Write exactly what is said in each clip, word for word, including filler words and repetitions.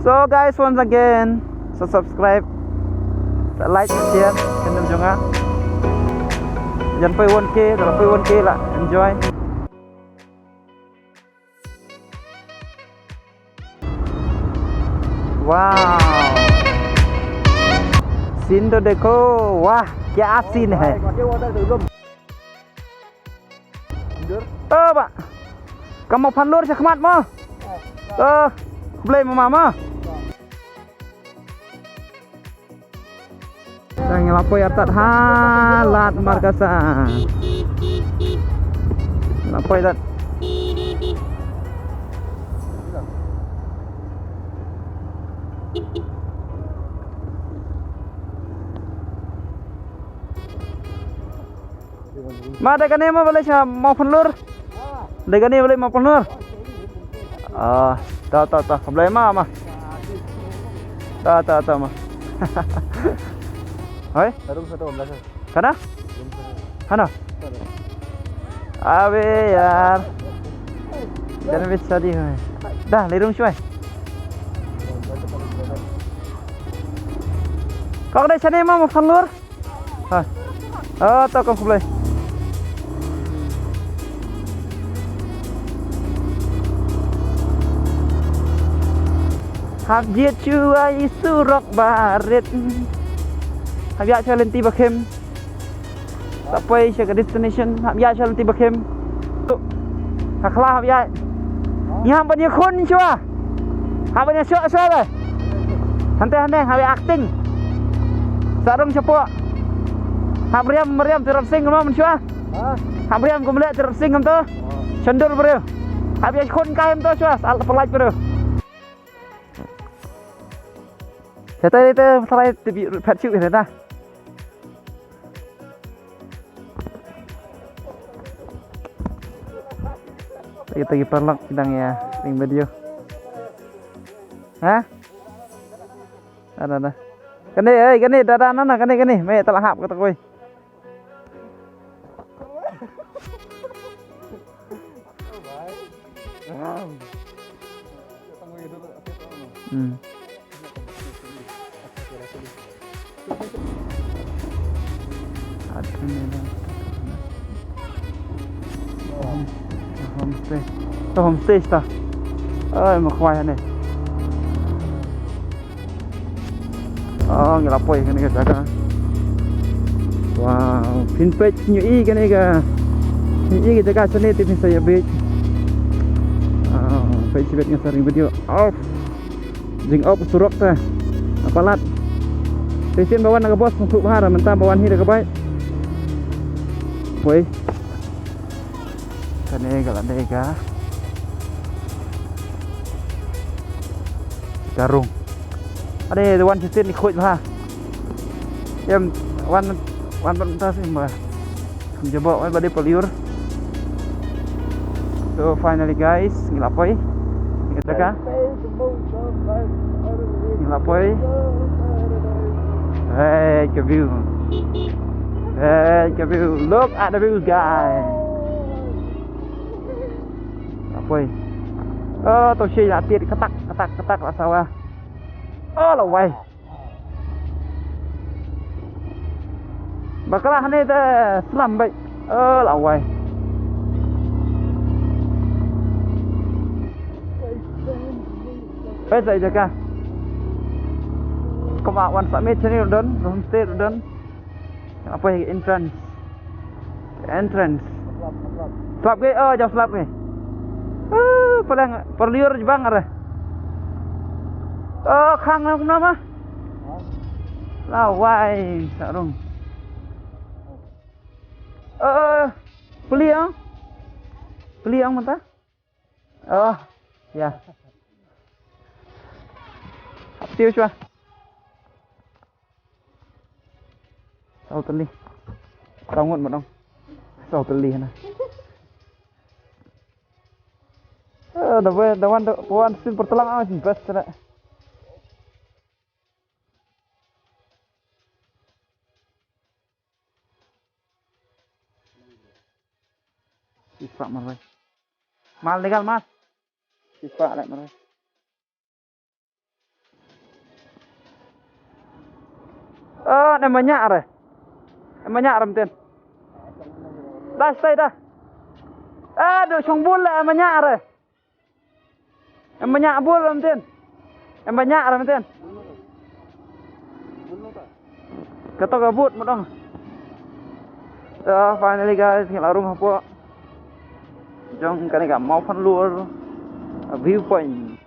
So guys, once again, sa subscribe, sa like, sa share channel jong nga. Jan poi one K, jan poi one K lah, enjoy. Wow. Scene to dekho, wah, kya scene hai. Oh, ba. Ka Mawphanlur shakhmat mo. Oh, khublei mama mo. Ngi la poi artat ha lad markasa. Ngi la poi tat. Ma, dei kane ma balei sha Mawphanlur? Dei kane balei Mawphanlur? Ah, ta, ta, ta. Khublei ma, ma. Ta, ta, ta, ma. Hoi? Kana? Hana? Abe yaar. Jana bhi shadi hoi. Da, le room shwai. Kok dei shane ma Mawphanlur? Ha. Ah, to kong khublei. Hap jied shuwa i surok barit. Hap ïa sha lynti ba khim. Sa poi sha ka destination. Hap ïa sha lynti ba khim. Ha khla hap ïa. Ngi hap ban ïakhun shuwa. Hap ban ïashoh shuwa le. Hangta hangta hap ïa acting. Sa rung shapoh. Hap riam riam Tirot Sing kumno mynshuwa. Hap riam kumleh Tirot Sing kumto. Shandor briew. Hap ïakhun kai kumto shuwa. Sa la pynlait briew. Sa tai te sa lai te bi phat shu te na. Kita ki paralok ki dang ïa ring video. Ha? Ada, ada. Kane, eh, kane, dada nana, kane, kane. Me, tala hap kata koi. Hmm. Home-, homestay. To homestay ta. Ai, ma khwai ne. Ah, ngi la poi kane ka jaka. Wow, phin peit, phin ïohi kane ka, phin ïohi ka jaka shane te phin sa ïa beit. Ah, peit shibit ngan sa ring video. Off. Jing off surok te. Palat. Te sien ba wan na ka bos, mynta ba wan hi da ka bike. Poi. Kane ka la dei ka Darung. Ade, wan shisien i khuid bha. Em, wan, wan ban ta sih, mbah. Kam jabo, wan bade paliur. So, finally, guys, ngi la poi. Ngi taka. Ngi la poi. Hey, ka view. Hey, ka view. Look at the view, guys. Apoi. Oh, to shi la tied katak, katak, katak la sawa. Oh, la wai. Bakla hane te slam bai. Oh, la wai. Peit sa jaka. Kaba wan sa me channel don, don stay don. Apa entrance? Entrance. Slap ke, oh, jauh slap ke. Eh, paling perliur jebang are. Oh, khang nam nama? Lawai, sarung. Eh, peliang. Peliang mata. Oh, ya. Hap tiu shwa. Saw tylli. Saw ngut ma dong. Saw tylli na. Eh, da wan, da wan, da wan sin pertelang awas bas sana. Shisha marwei. Mal legal, mas. Shisha leh marwei. Ah, em manya re. Em manya re mtin. Dah, stay dah. Ah, duk shong bul lah em manya re. Em manya bul re mtin. Em manya re mtin. Kato ka but mudong. So, finally guys, ngi la rung hapoh jong kane ka Mawphanlur viewpoint.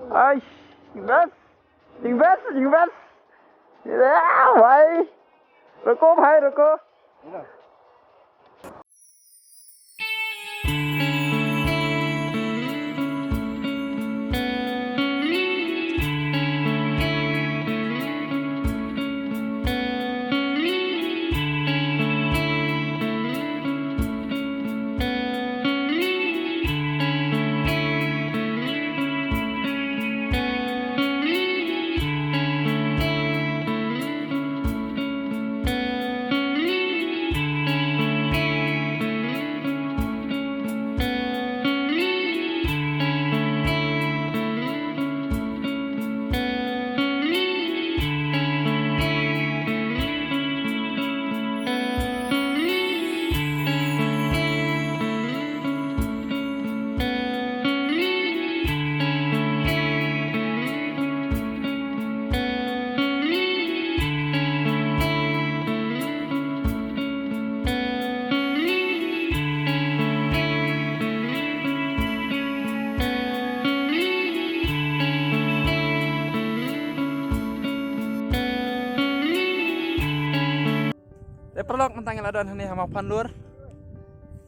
Aish, best. Ding best, ding best. Ya, bhai. Ruko, bhai, ruko. Te paralok, mynta ngi la don hangne ha Mawphanlur.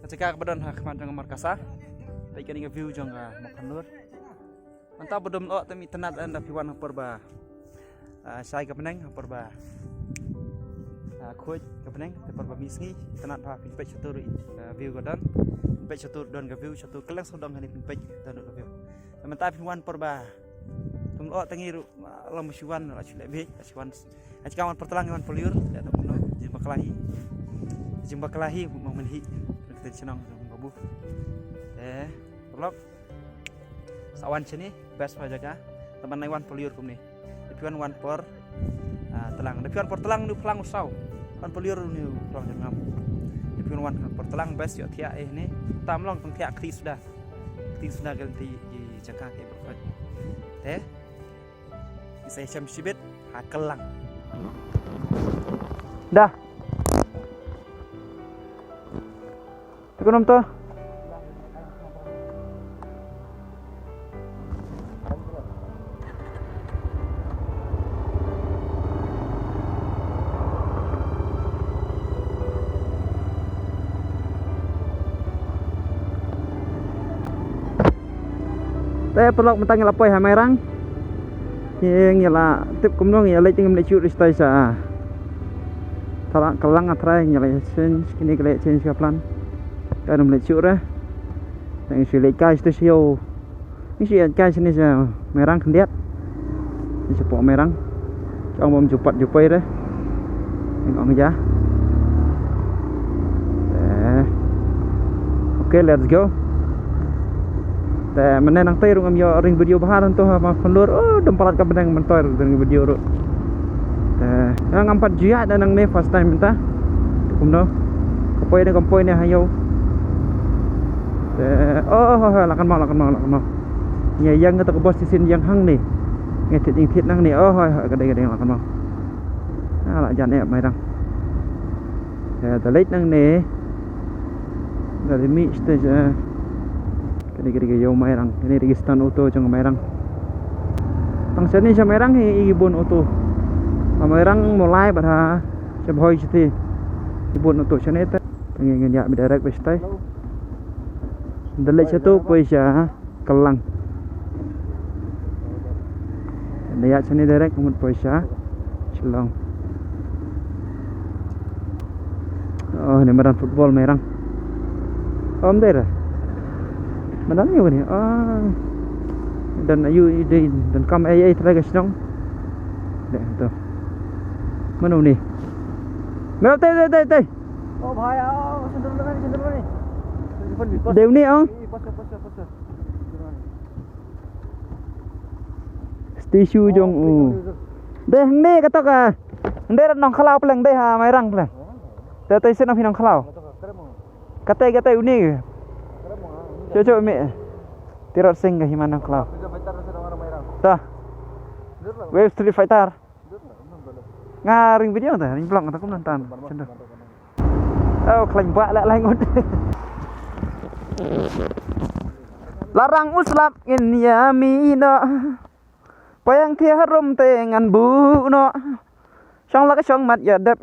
Ka jaka kaba don ha khmat jong ka mar kasa. Peit kane ka view jong ka Mawphanlur. Mynta ba dum lyoh te mih tynnat lane da phi wan ha por ba, ah, shai ka bneng, ha por ba, ah, khuid ka bneng, te por ba mih sngi, tynnat ba phin peit shatur, ah, view ka don. Peit shatur don ka view, shatur kylleng sawdong hangne phin peit don ka view. Te mynta phin wan por ba dum lyoh te ngi ruh, ah, lam shu wan, la shu leh beit, la shu wan. Hajka wan por tlang wan por lyiur, ïa, da kumno, jingbakla hi. Jingbakla hi, mo men hi. Kata shnong jong babu. Eh, paralok. Sa wan shane, best pa jaka. Tang ban nai wan por lyiur kumne. Da phi wan wan por, ah, tlang. Da phi wan por tlang ne u phlang u saw. Wan por lyiur ne u phlang jong ngam. Da phi wan wan por tlang best ïoh thiah eh ne. Tam long tang thiah kti suda. Kti suda ka lynti ki jaka ki ba khot. Te. Isa shem shibit ha ka lang. Dah. Te kumno to? Te paralok mynta ngi la poi ha Mairang. Ngi, ngi la tip kumno ngi ïa leit, ngim leit shuh ri stai sha. Tharai ka lang, tharai ngi la ïa change, kine ki la ïa change ka plan. Ka ngim leit shuh re. Te ngi shu leit kai sha sha ïew. Ngi shu ïa kai shane sha Mairang khyndiat. Ngi shu poi Mairang. Ong bym ju pat ju poi re. Ong ong ja. Eh. Okay, let's go. Te mynne nangtei ruh ngam ïoh ring video bha hangto ha Mawphanlur. Oh, dum palat ka bneng, mynta ruh ring video ruh. Te ngam pat ju ïaid nangne, first time mynta. Kumno? Ka poi ne kam poi ne ha ïew. Te, oh, oh, oh, la kynmaw, la kynmaw, la kynmaw. Ngi ïeng kata ka bus station ïeng hangne. Ngi thied, ngi thied nangne. Oh, hoi, hoi, ka dei, ka dei, la kynmaw. Ah, la jan eh Mairang. Te da leit nangne. Da leit mih station. Ka dei, ka dei ka ïew Mairang. Kane dei ka stand auto jong Mairang. Tang shane sha Mairang hi i bun auto. Ha Mairang Mawlai bad ha Shabhoi shiti i bun auto shane te. Te ngin ïa mih direct ba shatai. Da leit shato poi sha Kallang. Da ïa shane direct mut poi sha Shillong. Oh, ne madan football Mairang. Om dei ra. Madan ïa ne. Ah. Dan ayu dei dan kam ai ai trai ka shnong. Dei to. Mano ni? Mano, tei, tei, tei, tei. ओ भाई, आओ, आओ, सेंटर में नहीं, सेंटर में नहीं। Dei ni, oh. Statue jong u. Dei hangne kata ka. Dei rat Nongkhlaw pleng, dei ha Mairang pleng. Te te sien phi Nongkhlaw. Kata kata uni. Cho cho me. Tirot sing ka hima Nongkhlaw. Ta. Wave Street Fighter. Nga ring video ta, ring vlog ta kum nan tan. Chan do. Oh, khlaiñ ba la lai ngut. Larang u slap ngin ïa mi no. Paiang thia harum te ngan bu no. Shong la ka shong mat ïa dep.